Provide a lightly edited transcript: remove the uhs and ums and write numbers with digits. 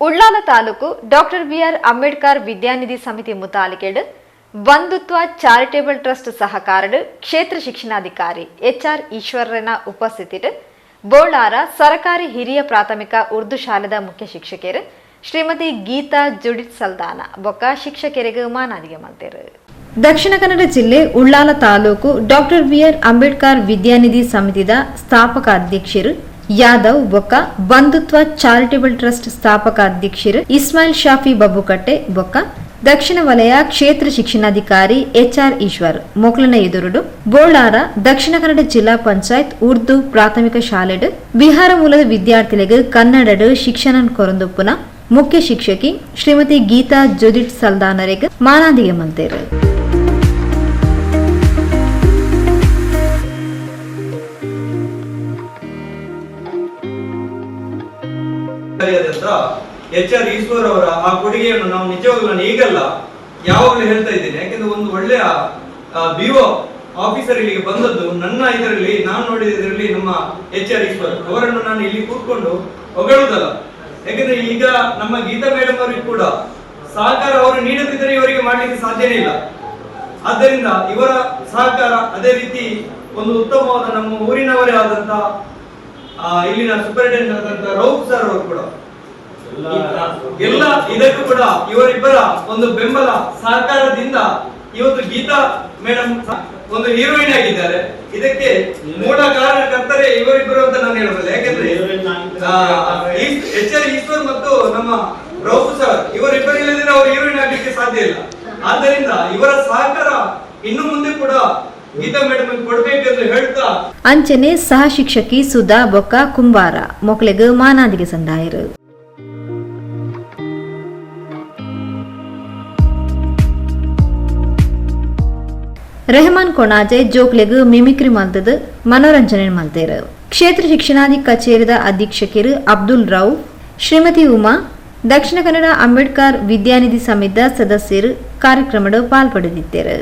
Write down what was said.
Ullal taluk doctor B R Ambedkar Vidyanidhi ಸಮಿತಿ ಮುತಾಲಿಕೆಡ್ ಬಂಧುತ್ವ charitable trust ಸಹಕಾರಡ್ ಕ್ಷೇತ್ರ ಶಿಕ್ಷಣಾಧಿಕಾರಿ ಎಚ್ಆರ್ ಈಶ್ವರನ ಉಪಸ್ಥಿತಿಡ್ ಬೋಳಾರ ಸರಕಾರಿ ಹಿರಿಯ ಪ್ರಾಥಮಿಕ ಉರ್ದು ಶಾಲೆದ ಮುಖ್ಯ ಶಿಕ್ಷಕರು ಶ್ರೀಮತಿ ಗೀತಾ ಜುಡಿತ್ ಸಲ್ದಾನ ಬೊಕ್ಕ ಶಿಕ್ಷಕರಿಗೆ ಮಾನಾದಿಗೆ ಮಲ್ತೆರು. ದಕ್ಷಿಣ ಕನ್ನಡ ಜಿಲ್ಲೆ ಉಳ್ಳಾಲ ತಾಲೂಕು doctor B R Ambedkar ವಿದ್ಯಾನಿಧಿ ಸಮಿತಿದ ಸ್ಥಾಪಕ ಅಧ್ಯಕ್ಷರು ಯಾದವ್ ಬೊಕ್ಕ ಬಂಧುತ್ವ ಚಾರಿಟೇಬಲ್ ಟ್ರಸ್ಟ್ ಸ್ಥಾಪಕ ಅಧ್ಯಕ್ಷರು ಇಸ್ಮಾಯಿಲ್ ಶಾಫಿ ಬಬ್ಬುಕಟ್ಟೆ ಬೊಕ್ಕ ದಕ್ಷಿಣ ವಲಯ ಕ್ಷೇತ್ರ ಶಿಕ್ಷಣಾಧಿಕಾರಿ ಎಚ್ಆರ್ ಈಶ್ವರ್ ಮೊಕ್ಲನ ಎದುರುಡು ಬೋಳಾರ ದಕ್ಷಿಣ ಕನ್ನಡ ಜಿಲ್ಲಾ ಪಂಚಾಯತ್ ಉರ್ದು ಪ್ರಾಥಮಿಕ ಶಾಲೆಡ್ ಬಿಹಾರ ಮೂಲದ ವಿದ್ಯಾರ್ಥಿಗಳಿಗೆ ಕನ್ನಡಡ್ ಶಿಕ್ಷಣ ಕೊರಂದುಪ್ಪುನ ಮುಖ್ಯ ಶಿಕ್ಷಕಿ ಶ್ರೀಮತಿ ಗೀತಾ ಜುದಿಟ್ ಸಲ್ದಾನರೆಗ್ ಮಾನಾದಿಗೆ ಮಲ್ತೇರು. ಎಚ್ ಆರ್ ಈಶ್ವರ್ ಅವರ ಆ ಕೊಡುಗೆಯನ್ನು ನಾವು ನಿಜವಾಗ್ಲೂ, ನಾನು ಈಗಲ್ಲ, ಯಾವಾಗಲೂ ಹೇಳ್ತಾ ಇದ್ದೇನೆ. ಯಾಕೆಂದ್ರೆ ಒಂದು ಒಳ್ಳೆಯ ಬಿಒ ಆಫೀಸರ್ ಇಲ್ಲಿಗೆ ಬಂದದ್ದು ನನ್ನ ಇದರಲ್ಲಿ, ನಾನು ನೋಡಿದ ಇದರಲ್ಲಿ ನಮ್ಮ ಎಚ್ ಆರ್ ಈಶ್ವರ್ ಅವರನ್ನು ನಾನು ಇಲ್ಲಿ ಕೂತ್ಕೊಂಡು ಹೊಗಳುವುದಲ್ಲ. ಯಾಕಂದ್ರೆ ಈಗ ನಮ್ಮ ಗೀತಾ ಮೇಡಮ್ ಅವರಿಗೆ ಕೂಡ ಸಹಕಾರ ಅವರು ನೀಡದಿದ್ದರೆ ಇವರಿಗೆ ಮಾಡ್ಲಿಕ್ಕೆ ಸಾಧ್ಯನೇ ಇಲ್ಲ. ಆದ್ದರಿಂದ ಇವರ ಸಹಕಾರ, ಅದೇ ರೀತಿ ಒಂದು ಉತ್ತಮವಾದ ನಮ್ಮ ಊರಿನವರೇ ಆದಂತ ಇಲ್ಲಿನ ಸೂಪರಿಂಟೆಂಡೆಂಟ್ ಆದಂತ ರೌಫ್ ಸರ್ ಅವರು ಕೂಡ, ಎಲ್ಲ ಇದಕ್ಕೂ ಕೂಡ ಇವರಿಬ್ಬರ ಒಂದು ಬೆಂಬಲ ಸಹಕಾರದಿಂದ ಇವತ್ತು ಗೀತಾ ಮೇಡಮ್ ಒಂದು ಹೀರೋಯಿನ್ ಆಗಿದ್ದಾರೆ. ಇದಕ್ಕೆ ಮೂಲ ಕಾರಣಕರ್ತರೇ ಇವರಿಬ್ಬರು ಅಂತ ನಾನು ಹೇಳಬಲ್ಲೆ. ಯಾಕಂದ್ರೆ ಎಚ್ ಆರ್ ಈಶ್ವರ್ ಮತ್ತು ನಮ್ಮ ರೌಫ್ ಸರ್ ಇವರಿಬ್ಬರು ಇಲ್ಲದಿದ್ರೆ ಅವರು ಹೀರೋಯಿನ್ ಆಗ್ಲಿಕ್ಕೆ ಸಾಧ್ಯ ಇಲ್ಲ. ಆದ್ದರಿಂದ ಇವರ ಸಹಕಾರ ಇನ್ನು ಮುಂದೆ ಕೂಡ ಗೀತಾ ಮೇಡಮ್ ಕೊಡ್ಬೇಕೆಂದು ಹೇಳ್ತಾ, ಅಂಚನೆ ಸಹ ಶಿಕ್ಷಕಿ ಸುಧಾ ಬೊಕ್ಕ ಕುಂಬಾರ ಮೊಕ್ಲೆಗ್ ಮಾನಾದಿಗೆ ಸಂದಾಯರು. ರೆಹಮಾನ್ ಕೊಣಾಜೆ ಜೋಕ್ಲೆಗ್ ಮಿಮಿಕ್ರಿ ಮಲ್ತದು ಮನೋರಂಜನೆ ಮಲ್ತೇರು. ಕ್ಷೇತ್ರ ಶಿಕ್ಷಣಾಧಿ ಕಚೇರಿದ ಅಧೀಕ್ಷಕರು ಅಬ್ದುಲ್ ರೌಫ್, ಶ್ರೀಮತಿ ಉಮಾ, ದಕ್ಷಿಣ ಕನ್ನಡ ಅಂಬೇಡ್ಕರ್ ವಿದ್ಯಾನಿಧಿ ಸಮಿತಿದ ಸದಸ್ಯರು ಕಾರ್ಯಕ್ರಮದ ಪಾಲ್ಪಡೆದಿದ್ದರು.